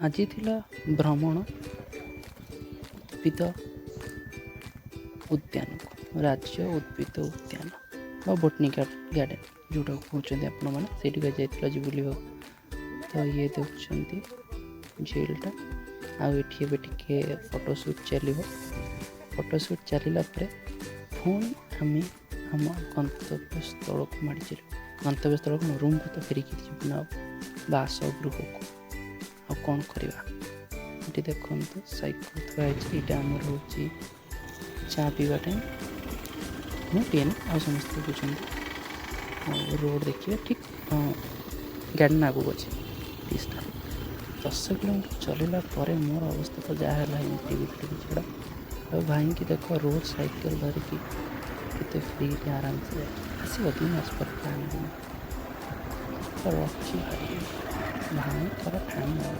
ଆଜି ଥିଲା ଭ୍ରମଣ ଉଦ୍ଭିଦ ଉଦ୍ୟାନକୁ, ରାଜ୍ୟ ଉଦ୍ଭିଦ ଉଦ୍ୟାନ ବା ବୋଟନିକାଲ ଗାର୍ଡ଼େନ୍ ଯେଉଁଟାକୁ କହୁଛନ୍ତି ଆପଣମାନେ, ସେଇଠିକୁ ଆଜି ଯାଇଥିଲୁ ଆଜି ବୁଲିବାକୁ। ତ ଇଏ ଦେଖୁଛନ୍ତି ଝିଲଟା। ଆଉ ଏଠି ଏବେ ଟିକେ ଫଟୋ ସୁଟ୍ ଚାଲିବ। ଫଟୋ ସୁଟ୍ ଚାଲିଲା ପରେ ପୁଣି ଆମେ ଆମ ଗନ୍ତବ୍ୟ ସ୍ଥଳକୁ ମାଡ଼ି ଚାଲିବୁ। ଗନ୍ତବ୍ୟ ସ୍ଥଳକୁ, ରୁମ୍କୁ ତ ଫେରିକି ଯିବୁ ନା ବାସଗୃହକୁ। ଆଉ କ'ଣ କରିବା? ଏଠି ଦେଖନ୍ତୁ, ସାଇକେଲ ଥୁଆ ହେଇଛି। ଏଇଟା ଆମର ହେଉଛି ଚା ପିଇବା ଟାଇମ୍। ମୁଁ ପିଏନି, ଆଉ ସମସ୍ତେ ପିଉଛନ୍ତି। ଆଉ ରୋଡ଼ ଦେଖିବେ, ଠିକ୍ ଗାର୍ଡ଼େନ୍ ଆଗକୁ ଅଛି ତିସ୍ତା। 10 କିଲୋମିଟର ଚଲିଲା ପରେ ମୋର ଅବସ୍ଥା ତ ଯାହା ହେଲା, ଏମିତି ଭିତରକୁ ଛାଡ଼। ଆଉ ଭାଇଙ୍କି ଦେଖ, ରୋଡ଼ ସାଇକେଲ ଧରିକି କେତେ ଫ୍ରିରେ ଆରାମସେ ଯାଉଛି। ଆସିବ, 2 ମାସ ପରେ ପ୍ଲାନ୍। ରଖିଛି ଭାଇ, ଭାଇଙ୍କର ଠାଣି।